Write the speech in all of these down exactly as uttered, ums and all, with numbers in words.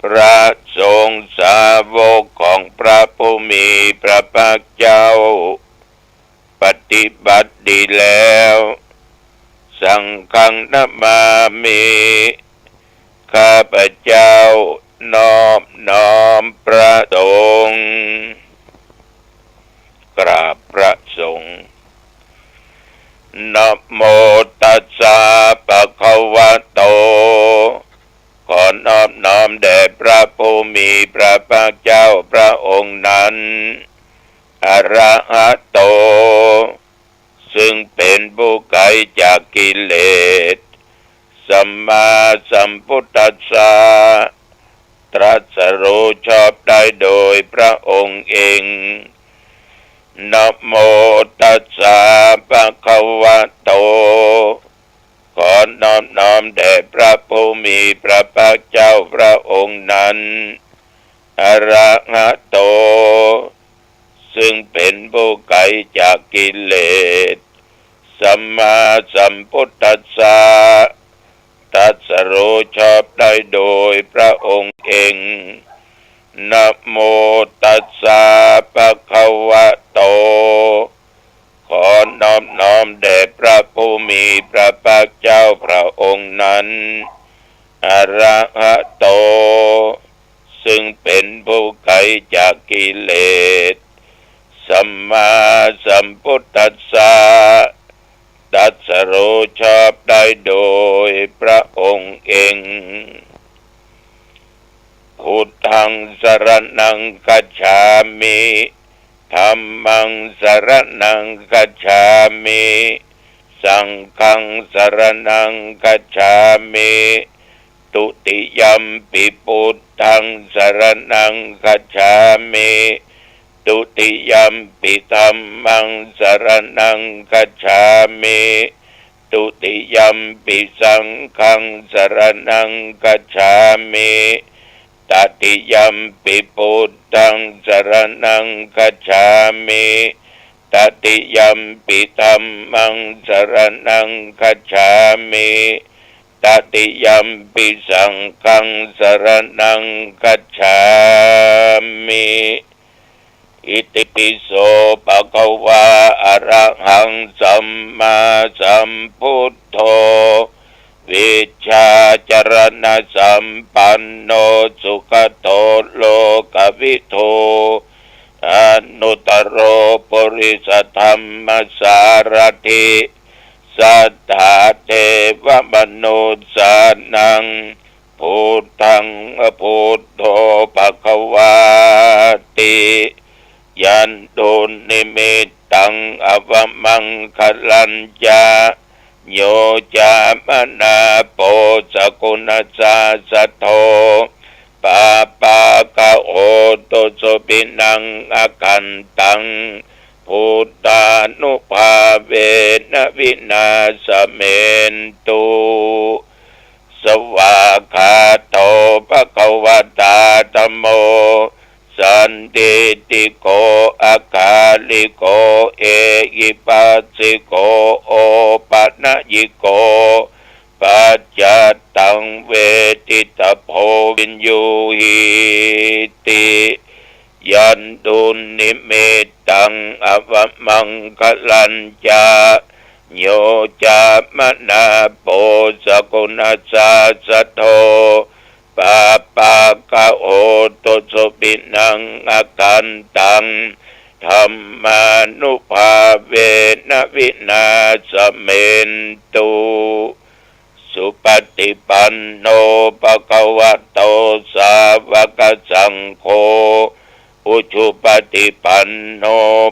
พระสงฆ์สาวกของพระผู้มีพระภาคเจ้า ปฏิบัติดีแล้ว สังฆังนะมามิ ข้าพเจ้านอบน้อมพระสงฆ์ กราบพระสงฆ์ นะโมตัสสะ ภะคะวะโต ขอนอบน้อมแด่พระผู้มีพระภาคเจ้าพระองค์นั้น อะระหะโต ซึ่งเป็นผู้ไกลจากกิเลส สัมมาสัมพุทธัสสะ ตรัสรู้ชอบได้โดยพระองค์เอง นะโมตัสสะ ภะคะวะโต ขอนอบน้อมแด่พระผู้มีพระภาคเจ้าพระองค์นั้น อะระหะโต ซึ่งเป็นผู้ไกลจากกิเลส สัมมาสัมพุทธัสสะ ตรัสรู้ชอบได้โดยพระองค์เอง นะโมตัสสะ ภะคะวะโต ขอนอบน้อมแด่พระผู้มีพระภาคเจ้าพระองค์นั้น อะระหะโต ซึ่งเป็นผู้ไกลจากกิเลส สัมมาสัมพุทธัสสะ ตรัสรู้ชอบได้โดยพระองค์เอง พุทธังสรณังคัจฉามิ ธัมมังสรณังคัจฉามิ สังฆังสรณังคัจฉามิ ตุติยัมปิพุทธังสรณังคัจฉามิ ตุติยัมปิธัมมังสรณังคัจฉามิ ตุติยัมปิสังฆังสรณังคัจฉามิ ตติยัมปิพุทธังสรณังคัจฉามิ ตติยัมปิธัมมังสรณังคัจฉามิ ตติยัมปิสังฆังสรณังคัจฉามิ อิติปิโส ภะคะวา อะระหัง สัมมาสัมพุทโธ วิชชาจรณสัมปันโน สุขโตโลกวิทู อนุตตโร ปุริสธัมมสารถิ สัตถาเทวมนุสสานัง พุทธัง พุทโธ ภะคะวาติ ยันตุนนิมิตตัง อวมังคะลัญจะ โยจามนาโป สกุณัสสาสะโท ปาปาคะโหตุ สุภินัง อคันตัง พุทธานุภาเวนะ วินาสเมนตุ สวากขาโต ภะคะวะตา ธัมโม สันทิฏฐิโก อะกาลิโก เอหิปัสสิโก โอปะนะยิโก ปัจจัตตัง เวทิตาโภ วิญญูหีติ ยันตุนนิมิตตัง อวมังคะลัญจะ โยจามนาโป สกุณัสสาสะโท ปาปาคะโหตุ สุภินัง อคันตัง ธัมมานุภาเวนะ วินาสเมนตุ สุปฏิปันโน ภะคะวะโต สาวกสังโฆ อุจุปฏิปันโน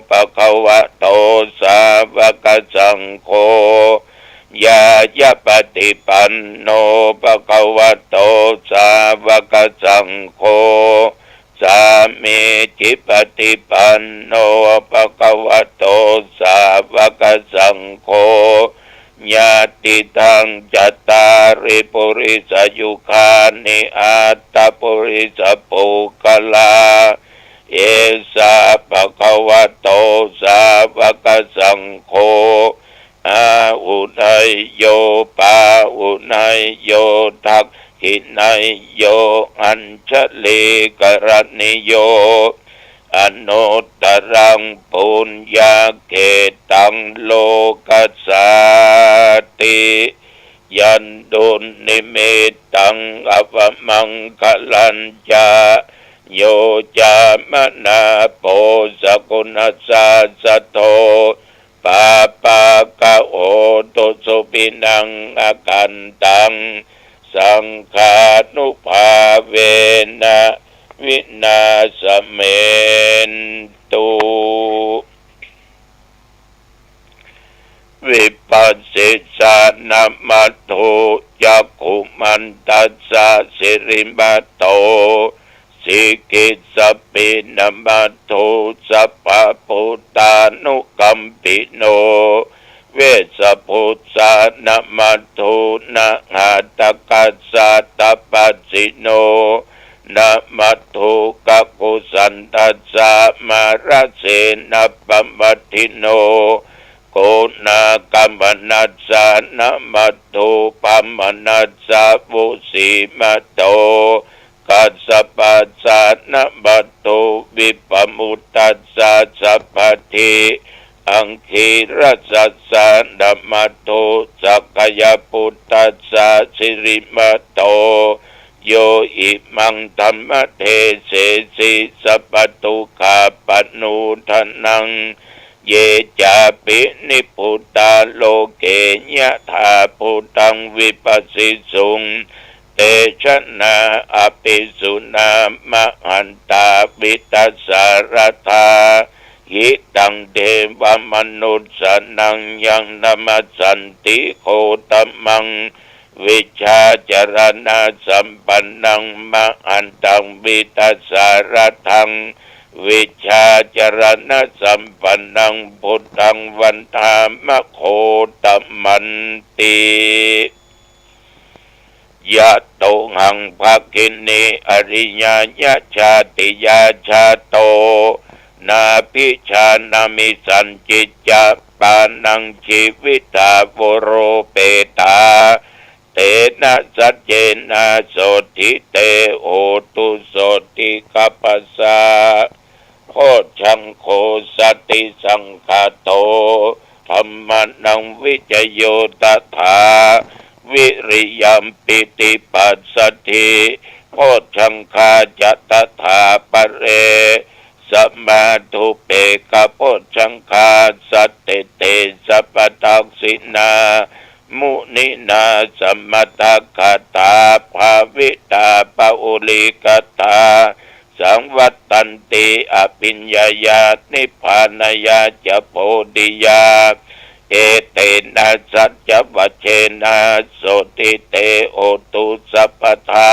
ภะคะวะโต สาวกสังโฆ ญาณปฏิปันโน ภะคะวะโต สาวกสังโฆ สามีจิปฏิปันโน ภะคะวะโต สาวกสังโฆ ญาติตัง จัตตาริ ปุริสายุคานิ อัตถะปุริสปุคคลา เอสะ ภะคะวะโต สาวกสังโฆ อาหุเนยโย ปาหุเนยโย ทัก dakkhiṇeyyo añjalikaraṇīyo anuttaraṃ puññakkhettaṃ lokassāti. Yaṃ dunnimittaṃ avamaṅgalañca yo cāmanāpo sakuṇassa saddo pāpaggaho dussupinaṃ akantaṃ saṅghānubhāvena vināsamentu. Vipassissa namatthu, cakkhumantassa sirīmato, sikhissapi namatthu, sabbabhūtānukampino, vessabhussa namatthu, naḷhakassa tapassino, namatthu kakkusandassa mārasenappaṃ vaḍḍhino, konāgamanassa namatthu, pamāṇassa vusīmato, kassapassa namatthu, vippamuttassa sabbadhi, aṅgīrasassa namatthu, sakyaputtassa sirīmato, yo imaṃ dhammadesesi sabbadukkhāpanūdanaṃ. Ye cāpi nibbutā loke yathābhūtaṃ vipassisuṃ, te janā apisuṇā mahantā vītasāradā. Hitaṃ devamanussānaṃ yaṃ namassanti gotamaṃ, vijjācaraṇasampannaṃ mahantaṃ vītasāradaṃ, vijjācaraṇasampannaṃ buddhaṃ vandāma gotamanti. Yatohaṃ bhagini ariyāya jātiyā jāto, nābhijānāmi sañcicca pāṇaṃ jīvitā voropetā. Tena saccena sotthi te hotu sotthi gabbhassa. Bojjhaṅgo satisaṅkhāto dhammānaṃ vicayo tathā, viriyampīti passaddhi bojjhaṅgā ca tathāpare. Samādhupekkhabojjhaṅgā sattete sabbadassinā, muninā sammadakkhātā bhāvitā bahulīkatā, saṃvattanti abhiññāya nibbānāya ca bodhiyā. Etena saccavajjena sotthi te hotu sabbadā.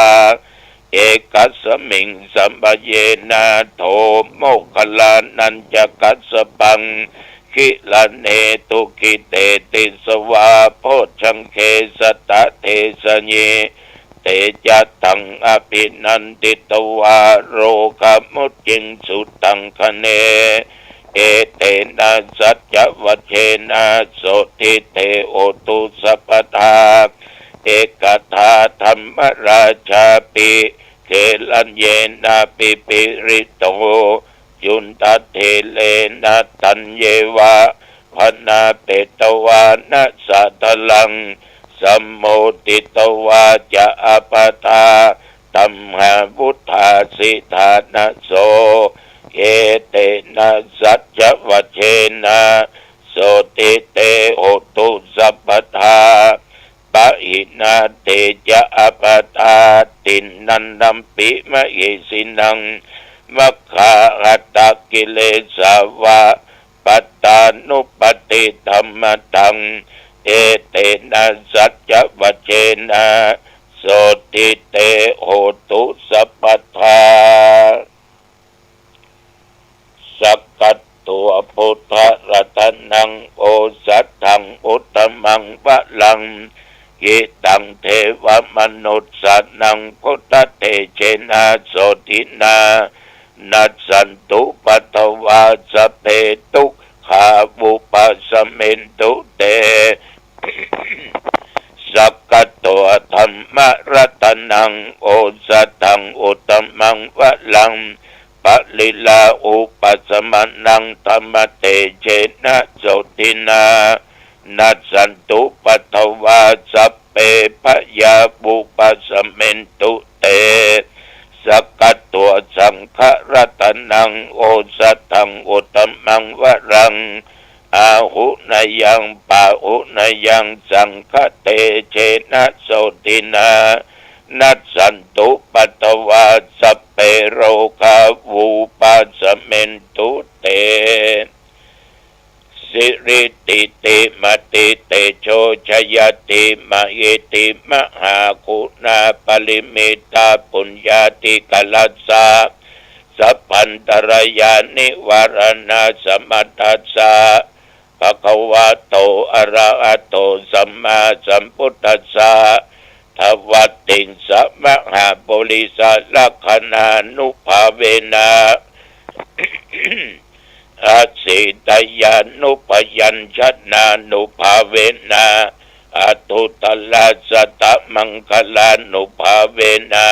Ekasmiṃ samaye nātho moggallānañca kassapaṃ gilāne dukkhite disvā bojjhaṅge satta desayi. Te ca taṃ abhinanditvā rogā mucciṃsu taṅkhaṇe. Etena saccavajjena sotthi te hotu sabbadā. Ekadā dhammarājāpi gelaññenābhipīḷito, cundattherena taññeva bhaṇāpetvāna sādaraṃ, sammoditvā ca ābādhā tamhā vuṭṭhāsi ṭhānaso. Etena saccavajjena sotthi te hotu sabbadā. Pahīnā te ca ābādhā tiṇṇannampi mahesinaṃ, maggāhatakilesā va pattānuppattidhammataṃ. Etena saccavajjena sotthi te hotu sabbadā. Sakkatvā buddharatanaṃ osathaṃ uttamaṃ varaṃ, hitaṃ devamanussānaṃ buddhatejena sotthinā, nassantupaddavā sabbe dukkhā vūpasamentu te. Sakkatvā dhammaratanaṃ osathaṃ uttamaṃ varaṃ, pariḷāhūpasamanaṃ dhammatejena sotthinā, nassantūpaddavā sabbe bhayā vūpasamentu te. Sakkatvā saṅgharatanaṃ osathaṃ uttamaṃ varaṃ, āhuneyyaṃ pāhuneyyaṃ saṅghatejena sotthinā, nassantūpaddavā sabbe rogā vūpasamentu te. Siridhitimatitejojayadhimahiti mahāguṇāparimitapuññādhikārassa sabbantarāyanivāraṇasamatthassa bhagavato arahato sammāsambuddhassa dvattiṃsamahāpurisalakkhaṇānubhāvena asītyānubyañjanānubhāvena aṭṭhuttarasatamaṅgalānubhāvena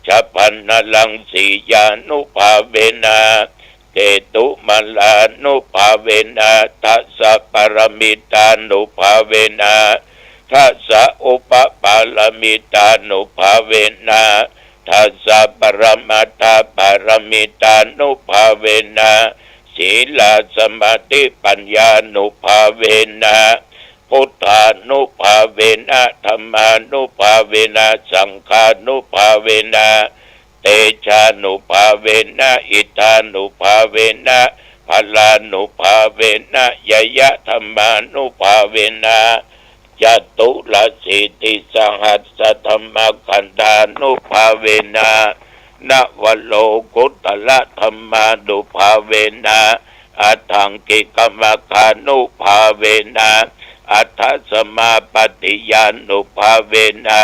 chabbaṇṇaraṃsiyānubhāvena ketumālānubhāvena dasapāramitānubhāvena dasaupapāramitānubhāvena dasaparamatthapāramitānubhāvena sīlasamādhipaññānubhāvena buddhānubhāvena dhammānubhāvena saṅghānubhāvena tejānubhāvena iddhānubhāvena balānubhāvena ñeyyadhammānubhāvena caturāsītisahassadhammakkhandhānubhāvena navalokuttaradhammānubhāvena aṭṭhaṅgikamaggānubhāvena aṭṭhasamāpattiyānubhāvena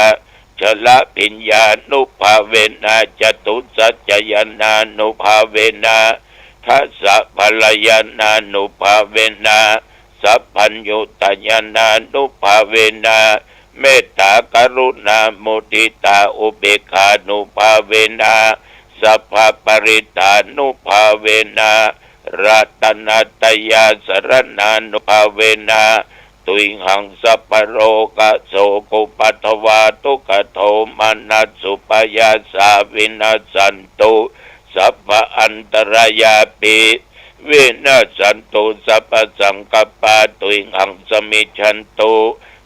chaḷabhiññānubhāvena catusaccañāṇānubhāvena dasabalañāṇānubhāvena sabbaññutañāṇānubhāvena mettākaruṇāmuditāupekkhānubhāvena sabbaparittānubhāvena ratanatayasaraṇānubhāvena tuyhaṃ sabbarogasokupaddavadukkhadomanassupāyāsā vinassantu sabbaantarāyāpi vinassantu sabbasaṅkappā tuyhaṃ samijjhantu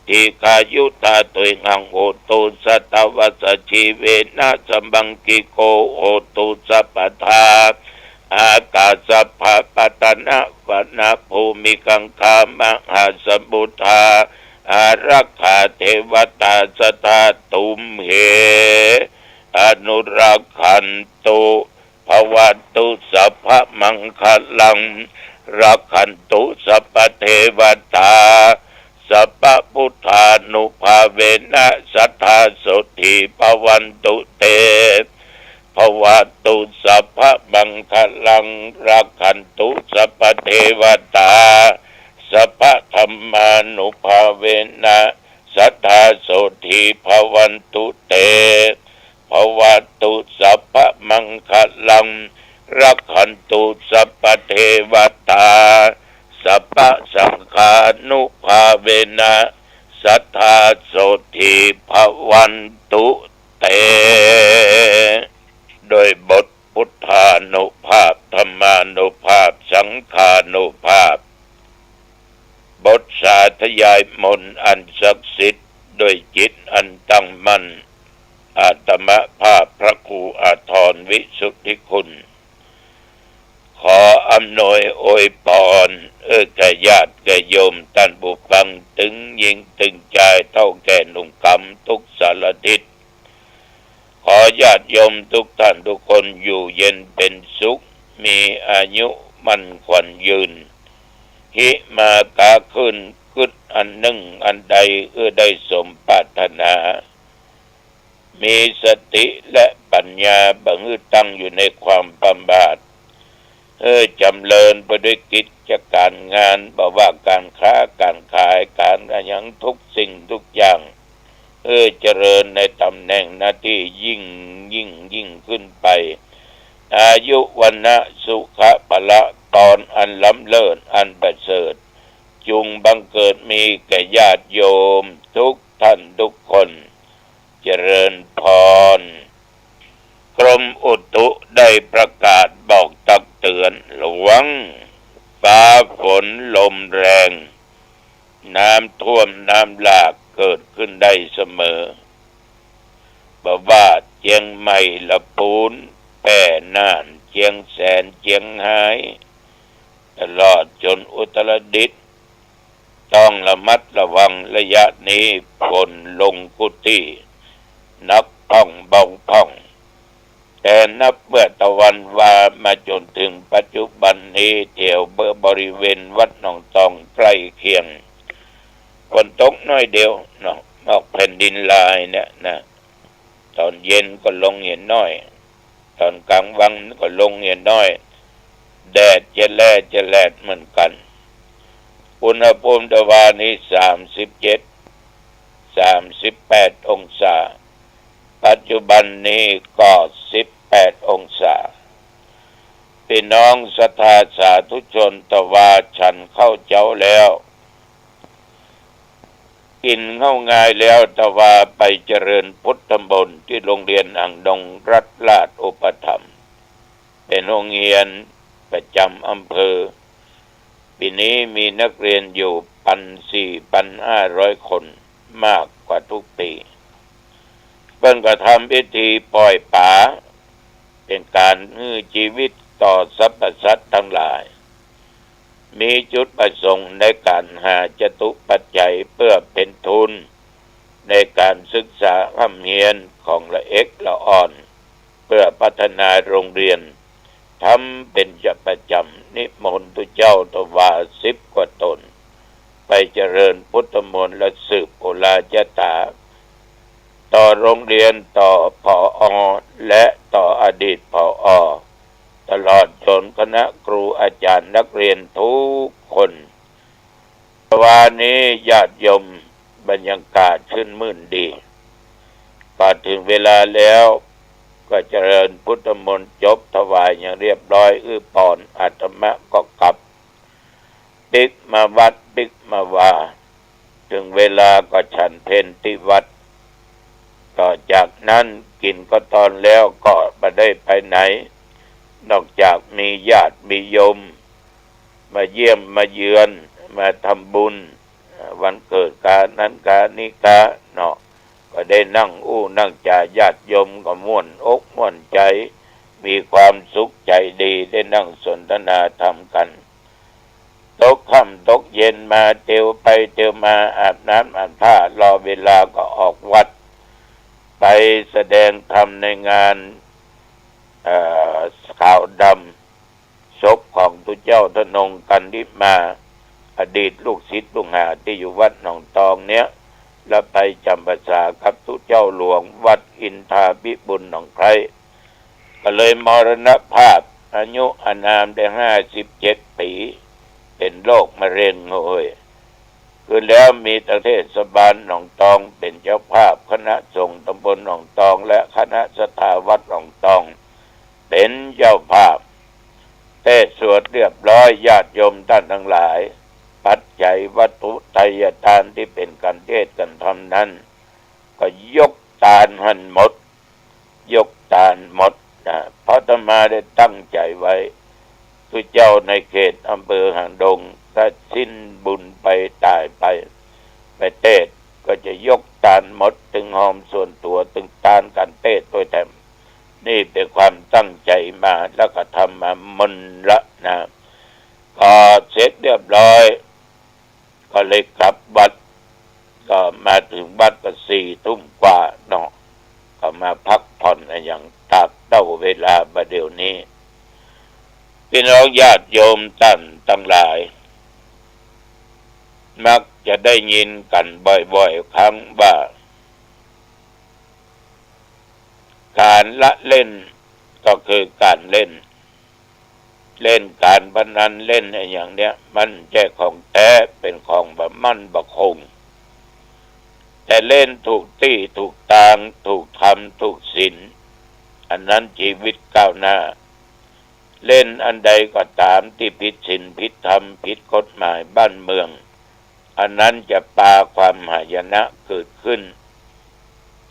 dīghāyutā tuyhaṃ hotu satavassajīvena samaṅgiko hotu sabbadā. Ākāsapabbatalavanabbhūmigaṅgāmahāsamuddā ārakkhā devatā sadā tumhe anurakkhantu. Bhavatu sabbamaṅgalaṃ rakkhantu sabbadevatā sabbabuddhānubhāvena sadā sotthī bhavantu te. Bhavatu sabbamaṅgalaṃ rakkhantu sabbadevatā sabbadhammānubhāvena sadā sotthī bhavantu te. Bhavatu sabbamaṅgalaṃ rakkhantu sabbadevatā sabbasaṅghānubhāvena sadā sotthī bhavantu te. ด้วยบทพุทธานุภาพ ธรรมานุภาพ สังฆานุภาพ บทสาธยายมนต์อันศักดิ์สิทธิ์ด้วยจิตอันตั้งมั่น อาตมาภาพพระครูอาทรวิสุทธิคุณ ขออำนวยอวยพร เอ่อ แก่ญาติแก่โยมต้านผู้ฟัง ตึงญิงตึงจาย เฒ่าแก่หนุ่มกำ ทุกสารทิศ ขอญาติโยมทุกท่านทุกคนอยู่เย็นเป็นสุข มีอายุมั่นขวัญยืน หิมากาขึ้นกึ๊ดอันนึ่งอันใด เอ่อ ได้สมปรารถนา มีสติและปัญญาบ่หื้อตั้งอยู่ในความประมาท หื้อจ๋ำเริญไปด้วยกิจก๋านงาน บ่ว่าก๋านค้าก๋านขาย ก๋านอะหยังทุกสิ่งทุกอย่าง หื้อเจริญในต๋ำแหน่งหน้าตี้ยิ่ง ยิ่ง ยิ่งขึ้นไป อายุ วรรณะ สุขะ พละ กรอันล้ำเลิศ อันประเสริฐ จุ่งบังเกิดมีแก่ญาติโยมทุกท่านทุกคน เจริญพร กรมอุตุได้ประกาศบอกตักเตือน ระวังฟ้าฝนลมแรง น้ำท่วมน้ำหลากเกิดขึ้นได้เสมอ บ่ว่าเจียงใหม่ ละปูน แป้ น่าน เจียงแสน เจียงฮาย ตลอดจ๋นอุตรดิตถ์ ต้องระมัดระวังระยะนี้ ฝนลงกู้ตี้ หนักพ่องเบาพ่อง แต่นับเมื่อตะวันวามาจ๋นเถิงปัจจุบันนี้ แถวบริเวณวัดหนองตองใก้เคียง ฝนตกน้อยเดียวเนาะ นอกแผ่นดินลายเนี่ยนะ ต๋อนเย็นก็ลงเหียน้อย ต๋อนก๋างวันก็ลงเหียน้อย แดดจะแล่จะแลดเหมือนกั๋น อุณหภูมิตะวานี้ สามสิบเจ็ด สามสิบแปดองศา ปัจจุบันนี้ก็ สิบแปดองศา ปี้น้องศรัทธาสาธุชน ตะวาฉันข้าวเจ๊าแล้ว กิ๋นข้าวงายแล้ว ตะวาไปเจริญพุทธมนต์ตี้โรงเรียนอ่างดงรัฐราชอุปถัมภ์ เป๋นโฮงเฮียนประจ๋ำอำเภอ ปี้นี้มีนักเรียนอยู่ปันสี่ปันห้าร้อยคน มากกว่ากู้ปี๋ เปิ้นก็ทำพิธีปล่อยป๋า เป๋นก๋านหื้อจีวิตต่อสรรพสัตว์ตังหลาย มีจุดประสงค์ในก๋านหาจตุปัจจัยเปื้อเป๋นทุน ในก๋านศึกษาฮ่ำเฮียนของละเอ็กละอ่อน เปื้อพัฒนาโฮงเฮียน ทำเป๋นจะประจ๋ำ นิมนต์ตุ๊เจ้าตะวาสิบกว่าต๋น ไปเจริญพุทธมนต์และสืบปุราจาริก ต่อโฮงเฮียน ต่อ ผอ และต่ออดีต ผอ ตลอดจ๋นคณะครูอาจ๋ารย์นักเฮียนกู้คน ตะวานี้ญาติโยม บรรยากาศชื่นมื่นดี ก็เถิงเวลาแล้ว ก็เจริญพุทธมนต์จบถวายอย่างเรียบร้อย อื้อปอน อาตมาก็กลับ ปิ๊กมาวัดปิ๊กมาวา เถิงเวลาก็ฉันเพลตี้วัด ต่อจากนั้นกิ๋นข้าวตอนแล้วก็บ่ได้ไปไหน นอกจากมีญาติมีโยม มาเยี่ยมมาเยือน มาทำบุญ เอ่อ วันเกิดก๋านั้นก๋านี้ก๋าเนาะ ก็ได้นั่งอู้นั่งจ๋า ญาติโยมก็ม่วนอกม่วนใจ๋ มีความสุขใจ๋ดี ได้นั่งสนทนาธรรมกั๋น ตกค่ำตกเย็นมา เตียวไปเตียวมา อาบน้ำอาบผ้า รอเวลาก็ออกวัด ไปแสดงธรรมในงาน เอ่อ ขาวดำ ศพของตุ๊เจ้าธนงกันทิมา อดีตลูกศิษย์ลูกหาตี้อยู่วัดหนองตองเนี้ย และไปจ๋ำพรรษากับตุ๊เจ้าหลวงวัดอินทาภิปุณหนองไคร้ ก็เลยมรณภาพ อายุอานามได้ห้าสิบเจ็ดปี๋ เป๋นโรคมะเร็งโฮย คือแล้วมีตางเทศบาลหนองตองเป๋นเจ้าภาพ คณะสงฆ์ตำบลหนองตอง และคณะศรัทธาวัดหนองตอง เป๋นเจ้าภาพ เทศน์สวดเรียบร้อย ญาติโยมต้านตังหลาย ปัจจัยวัตถุไทยทานตี้เป๋นก๋านเทศน์ก๋านธรรมนั้น ก็ยกตานหั้นหมด ยกตานหมดนะ เพราะอาตมาได้ตั้งใจ๋ไว้ ตุ๊เจ้าในเขตอำเภอหางดง ถ้าสิ้นบุญไปต๋ายไป ไปเทศน์ ก็จะยกตานหมด ตึงฮอมส่วนตั๋ว ตึงตานก๋านเทศน์ตวยแถม นี่เป๋นความตั้งใจ๋มา แล้วก็ทำมาเมินละนะ ก็เสร็จเรียบร้อย ก็เลยกลับวัด ก็มาเถิงวัดก็สี่ทุ่มกว่าเนาะ ก็มาพักผ่อนอะหยัง ตากเต๊าเวลาบ่าเดี่ยวนี้ ปี้น้องญาติโยมต้านตังหลาย มักจะได้ยินกั๋นบ่อยๆ ครั้งว่า ก๋านละเล่นก็คือก๋านเล่น เล่นก๋านพนันเล่นอะหยังเนี้ย มันบ่ใจ้ของแต๊ เป๋นของบ่มั่นบ่คง แถ แต่เล่นถูกตี้ถูกตาง ถูกธรรมถูกศีล อันนั้นชีวิตก้าวหน้า เล่นอันใดก็ต๋ามตี้ผิดศีลผิดธรรม ผิดกฎหมายบ้านเมือง อันนั้นจะปาความหายนะเกิดขึ้น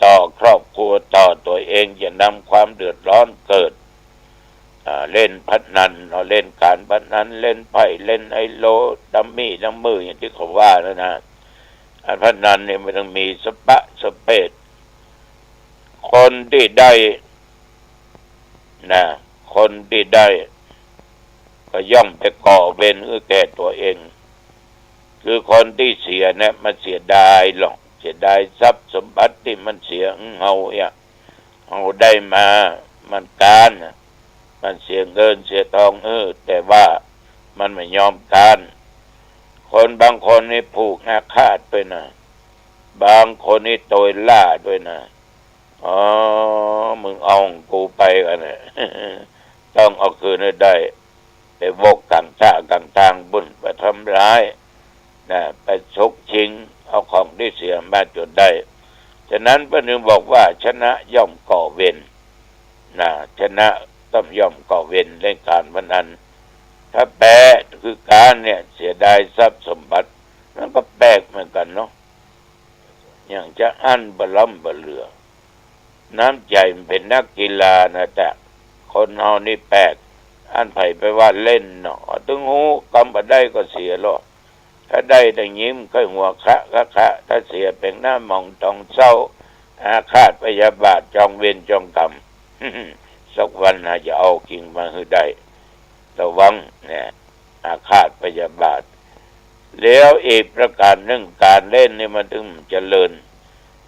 ต่อครอบครัว ต่อตั๋วเอง จะนำความเดือดร้อนเกิด อ่า เล่นพนัน เนาะ เล่นการพนัน เล่นไพ่ เล่นไฮโล ดัมมี่ดัมเมอร์ อย่างตี้เขาว่านั่นนะ อันพนันนี่มันต้องมีสะปะสะเปด คนตี้ได้ นะ คนตี้ได้ ก็ย่อมไปก่อเวรหื้อแก่ตั๋วเอง คือคนตี้เสียเนี่ยมันเสียดายหรอก เสียดายทรัพย์สมบัติตี้มันเสียหื้อเฮาเนี่ย เฮาได้มา มันก๊านน่ะ มันเสียเงินเสียทอง เออ แต่ว่ามันไม่ยอมก๊าน คนบางคนนี่ผูกอาฆาตตวยนะ บางคนนี่ตวยล่าตวยนะ อ๋อ มึงเอาของกูไปกั๋นนะ ต้องเอาคืนหื้อได้ ไปวกกั๋งต้ากล๋างตางปู้น ไปทำร้าย นะ ไปฉกชิงเอาของตี้เสียมาจ๋นได้ ฉะนั้นเปิ้นจึงบอกว่าชนะย่อมก่อเวร นะ ชนะต้องย่อมก่อเวร เล่นการพนัน ถ้าแป๊คือก๊านเนี่ยเสียดายทรัพย์สมบัติ มันก็แปลกเหมือนกั๋นเนาะ อย่างจะอั้นบ่ล้ำบ่เหลือ น้ำใจ๋มันเป๋นนักกีฬานะ แต่คนเฮานี่แปลก อันใผไปว่าเล่นเนาะ ตึงฮู้กำบ่ได้ก็เสียลอ ถ้าได้ตึงยิ้มค่อยหัวคะคะคะ ถ้าเสียเป๋นหน้าหมองต๋องเศร้า อาฆาตพยาบาท จองเวรจองกรรม สักวันน่าจะเอาจริงมาหื้อได้ ระวังเนี่ย อาฆาตพยาบาท แล้วอีกประก๋านนึ่ง ก๋านเล่นนี่มันตึงเจริญ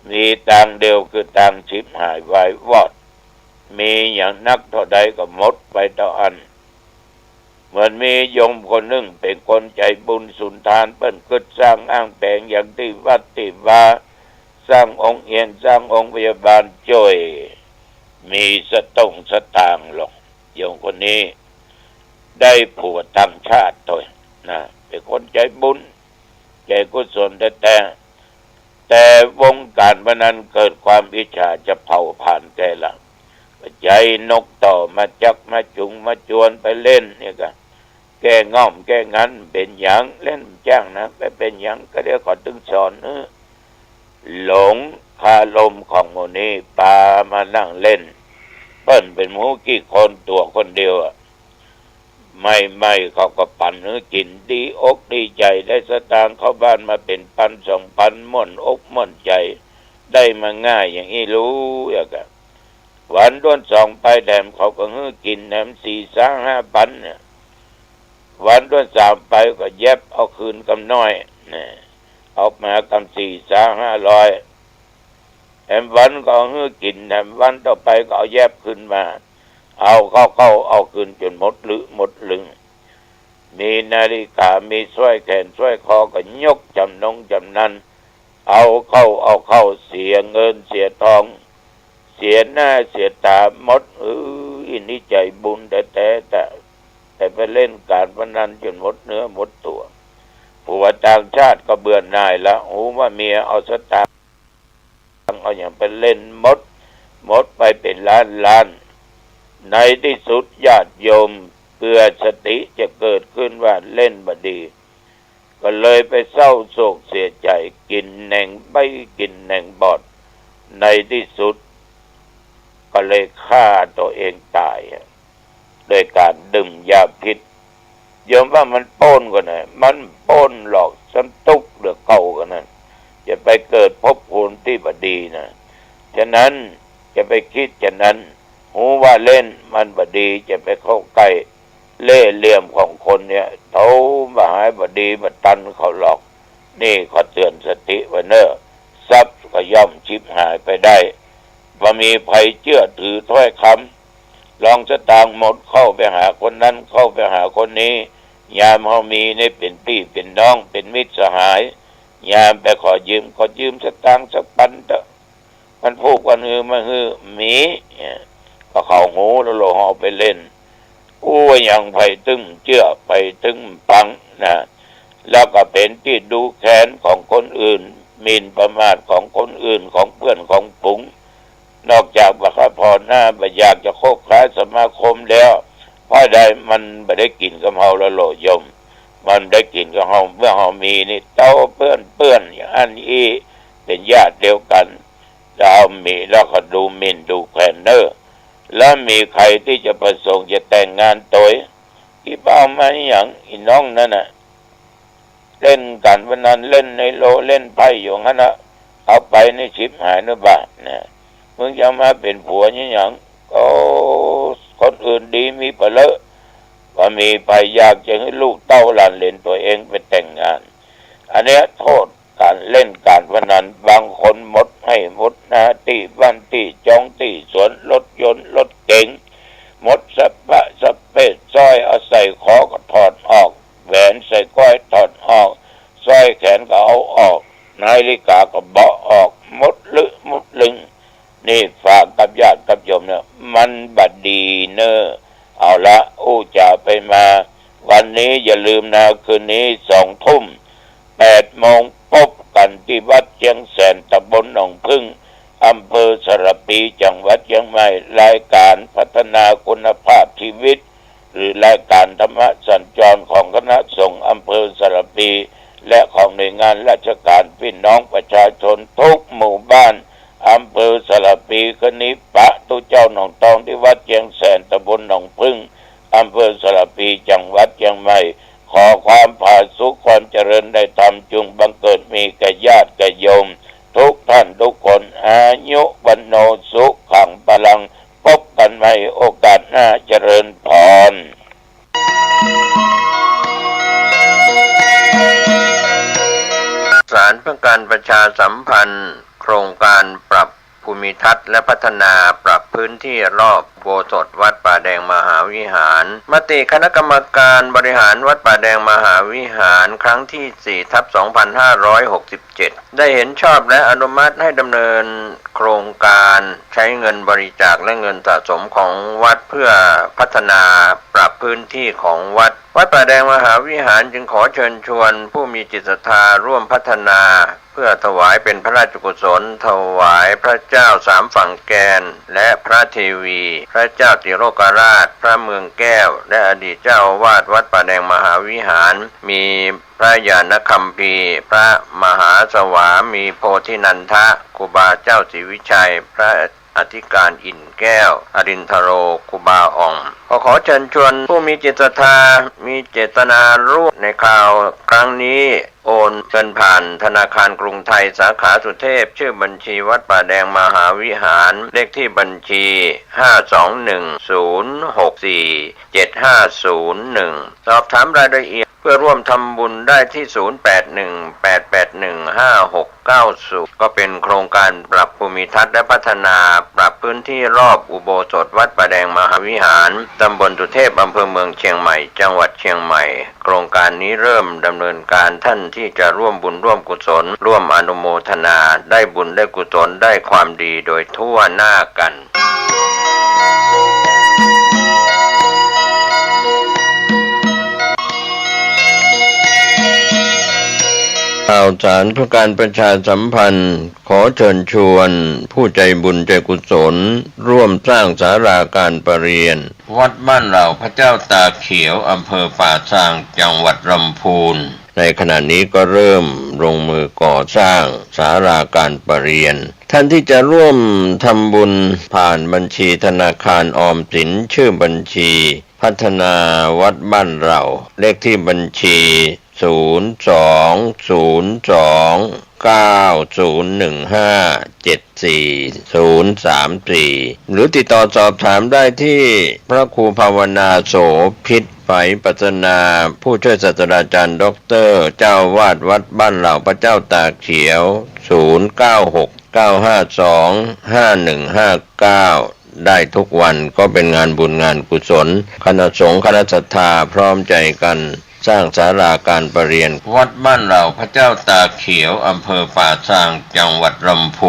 มีตางเดียวคือตางฉิบหายวายวอด มีอย่างนักเต้าใดก็หมดไปเต้าอั้น เหมือนมีโยมคนนึ่งเป๋นคนใจ๋บุญสุนทาน เปิ้นกึ๊ดสร้างอ้างแป๋งอย่างตี้วัดตี้วา สร้างองค์เฮียน สร้างองค์พยาบาลจ้วย มีสตุ้งสตางค์ลอ โยมคนนี้ได้ผัวต่างชาติตวยนะ เป๋นคนใจ๋บุญ ใจ๋กุศลแต๊ๆ แต่วงการพนันเกิดความอิจฉาจะเผาผลาญแกละ ใจ๋นกต่อมาจักมาจุงมาจวนไปเล่นเนี่ยก็ แก้ง่อมแก้งัน เป๋นหยัง เล่นจ้างนะ บ่เป๋นหยัง ก็เดี๋ยวข้อยตึงสอน เออ หลงคารมของหมู่นี้ ปามานั่งเล่น เปิ้นเป๋นหมู่กี่คน ตั๋วคนเดียวอะ ใหม่ๆ เขาก็ปั๋นหื้อกิ๋น ดีอกดีใจ๋ ได้สตางค์เข้าบ้านมาเป๋นปันสองปัน ม่วนอกม่วนใจ๋ ได้มาง่ายอย่างอี้ ฮู้จักอะ วันต้นสองไปแถมเขาก็หื้อกิ๋นแถมสี่สามห้าปันเนี่ย วันต้นสามไปก็แย็บเอาคืนกำน้อย เนี่ย เอามากำสี่สามห้าร้อย แถมวันก็เอาหื้อกิ๋น แถมวันต่อไปก็เอาแย็บคืนมา เอาเข้าๆ เอาคืนจ๋นหมดลึหมดลึง มีนาฬิกา มีสร้อยแขนสร้อยคอก็ยกจ๋ำนงจ๋ำนัน เอาเข้าเอาเข้า เสียเงินเสียทอง เสียหน้าเสียต๋าหมด เออ อี้นี่ใจ๋บุญแต๊ๆ แต่ แต่ไปเล่นก๋านพนันจ๋นหมดเนื้อหมดตั๋ว ผัวต่างชาติก็เบื่อหน่ายละ ฮู้ว่าเมียเอาสตางค์ เอาหยังไปเล่นหมด หมดไปเป๋นล้านๆ ในตี้สุดญาติโยมเปื่อสติจะเกิดขึ้นว่าเล่นบ่ดี ก็เลยไปเศร้าโศกเสียใจ๋ กิ๋นแหนงใบ้ กิ๋นแหนงบอด ในตี้สุดก็เลยฆ่าตั๋วเองต๋ายอะ โดยก๋านดื่มยาพิษ โยมว่ามันป๊นก่อนะ มันป๊นหรอก ซ้ำตุ๊กข์เหลือเก่าก่อนั้น จะไปเกิดภพภูมิตี้บ่ดีนะ ฉะนั้นจะไปกึ๊ดจานั้น ฮู้ว่าเล่นมันบ่ดี จะไปเข้าใก้ เล่ห์เหลี่ยมของคนเนี่ย เต้าบ่หายบ่ดีบ่ตันเขาหรอก นี่ขอเตื๋อนสติไว้เน่อ ทรัพย์ก็ย่อมฉิบหายไปได้ บ่มีใผเจื้อถือถ้อยกำ ลองสตางค์หมดเข้าไปหาคนนั้น เข้าไปหาคนนี้ ยามเฮามีนี่เป๋นปี้เป๋นน้อง เป๋นมิตรสหาย ยามไปขอยืม ขอยืมสตางค์สักปันเต๊อะ มันผูกวันหื้อมาหื้อ มี เนี่ย ก็เขาฮู้แล้ว โลหะเอาไปเล่น อู้ว่าหยัง ใผตึงเจื้อ ใผตึงปังนะ แล้วก็เป๋นตี้ดูแคลนของคนอื่น หมิ่นประมาทของคนอื่น ของเปื้อนของฝูง นอกจากบ่าข้าผ่อหน้า บ่อยากจะคบค้าสมาคมแล้ว เพราะใด มันบ่ได้กิ๋นกับเฮาแล้วโลโยม มันได้กิ๋นกับเฮาเมื่อเฮามีนี่ เต้าเปื้อนเปื้อนอย่างอั้นอี้ เป๋นญาติเดียวกั๋น ถ้าเฮามีแล้วก็ดูหมิ่นดูแคลนเน่อ แล้วมีใผตี้จะประสงค์จะแต่งงานตวย ตี้เป้ามาหยัง อีน้องนั่นน่ะ เล่นก๋านพนัน เล่นไฮโล เล่นไพ่อยู่หั้นน่ะ เอาไปนี่ฉิบหายนะบ่านะ มึงจะมาเป๋นผัวนี่หยัง โอ้ คนอื่นดีมีปะเลอะ บ่มีใผอยากจะหื้อลูกเต้าหลานเหลนตั๋วเองไปแต่งงาน อันเนี้ยโต้ษก๋านเล่นก๋านพนัน บางคนหมดไฮ่หมดนา ตี้บ้านตี้จองตี้สวน รถยนต์รถเก๋ง หมดสะพะสะเปะ สร้อยเอาใส่คอก็ถอดออก แหวนใส่ก้อยถอดออก สร้อยแขนก็เอาออก นาฬิกาก็เบาะออก หมดลึหมดลึง นี่ฝากกับญาติกับโยมเนี่ย มันบ่ดีเน่อ เอาละ อู้จ๋าไปมา วันนี้อย่าลืมนะ คืนนี้สองทุ่ม แปดโมง พบกั๋นตี้วัดเจียงแสน ตำบลหนองผึ้ง อำเภอสารภี จังหวัดเจียงใหม่ รายก๋านพัฒนาคุณภาพชีวิต หรือรายก๋านธรรมสัญจรของคณะสงฆ์อำเภอสารภี และของหน่วยงานราชก๋าน ปี้น้องประชาชนทุกหมู่บ้าน อำเภอสารภี คืนนี้ปะตุ๊เจ้าหนองตองตี้วัดเจียงแสน ตำบลหนองผึ้ง อำเภอสารภี จังหวัดเจียงใหม่ ขอความผาสุก ความเจริญในธรรม จุ่งบังเกิดมีแก่ญาติแก่โยม ทุกท่านทุกคน อายุ วัณโณ สุขัง พลัง พบกั๋นใหม่โอกาสหน้า เจริญพร สารเพื่อการประชาสัมพันธ์ โครงการปรับภูมิทัศน์และพัฒนาปรับพื้นที่รอบอุโบสถวัดป่าแดงมหาวิหาร มติคณะกรรมการบริหารวัดป่าแดงมหาวิหาร ครั้งที่สี่ทับสองพันห้าร้อยหกสิบเจ็ด ได้เห็นชอบและอนุมัติให้ดำเนินโครงการใช้เงินบริจาคและเงินสะสมของวัดเพื่อพัฒนาปรับพื้นที่ของวัด วัดป่าแดงมหาวิหารจึงขอเชิญชวนผู้มีจิตศรัทธาร่วมพัฒนา เพื่อถวายเป็นพระราชกุศล ถวายพระเจ้าสามฝั่งแกน และพระเทวี พระเจ้าติโลกราช พระเมืองแก้ว และอดีตเจ้าอาวาสวัดป่าแดงมหาวิหาร มีพระญาณคัมภีร์ พระมหาสวามีโพธินันทะ ครูบาเจ้าศรีวิชัย พระอธิการอินทร์แก้ว อรินทโร ครูบาอ่อง ขอ ขอเชิญชวนผู้มีจิตศรัทธา มีเจตนาร่วมในคราวครั้งนี้ โอนเงินผ่านธนาคารกรุงไทยสาขาสุเทพ ชื่อบัญชีวัดป่าแดงมหาวิหาร เลขที่บัญชี ห้าสองหนึ่งศูนย์หกสี่เจ็ดห้าศูนย์หนึ่ง สอบถามรายละเอียดเพื่อร่วมทำบุญได้ที่ ศูนย์แปดหนึ่งแปดแปดหนึ่งห้าหกเก้าศูนย์ ก็เป็นโครงการปรับภูมิทัศน์และพัฒนาปรับพื้นที่รอบอุโบสถวัดป่าแดงมหาวิหาร ตำบลสุเทพ อำเภอเมืองเชียงใหม่ จังหวัดเชียงใหม่ โครงการนี้เริ่มดำเนินการ ท่านที่จะร่วมบุญร่วมกุศล ร่วมอนุโมทนา ได้บุญได้กุศล ได้ความดีโดยทั่วหน้ากัน ข่าวสารเพื่อการประชาสัมพันธ์ ขอเชิญชวนผู้ใจบุญใจกุศล ร่วมสร้างศาลาการประเรียน วัดบ้านเหล่าพระเจ้าตาเขียว อำเภอป่าซาง จังหวัดลำพูน ในขณะนี้ก็เริ่มลงมือก่อสร้างศาลาการประเรียน ท่านที่จะร่วมทำบุญผ่านบัญชีธนาคารออมสิน ชื่อบัญชีพัฒนาวัดบ้านเหล่า เลขที่บัญชี ศูนย์สองศูนย์สองเก้าศูนย์หนึ่งห้าเจ็ดสี่ศูนย์สามสี่ หรือติดต่อสอบถามได้ที่พระครูภาวนาโสภิต ไฝปัสนา ผู้ช่วยศาสตราจารย์ด็อกเตอร์ เจ้าอาวาสวัดบ้านเหล่าพระเจ้าตาเขียว ศูนย์เก้าหกเก้าห้าสองห้าหนึ่งห้าเก้า ได้ทุกวัน ก็เป็นงานบุญงานกุศล คณะสงฆ์คณะศรัทธาพร้อมใจกันสร้างศาลาการประเรียน วัดบ้านเหล่าพระเจ้าตาเขียว อำเภอป่าซาง จังหวัดลำพูน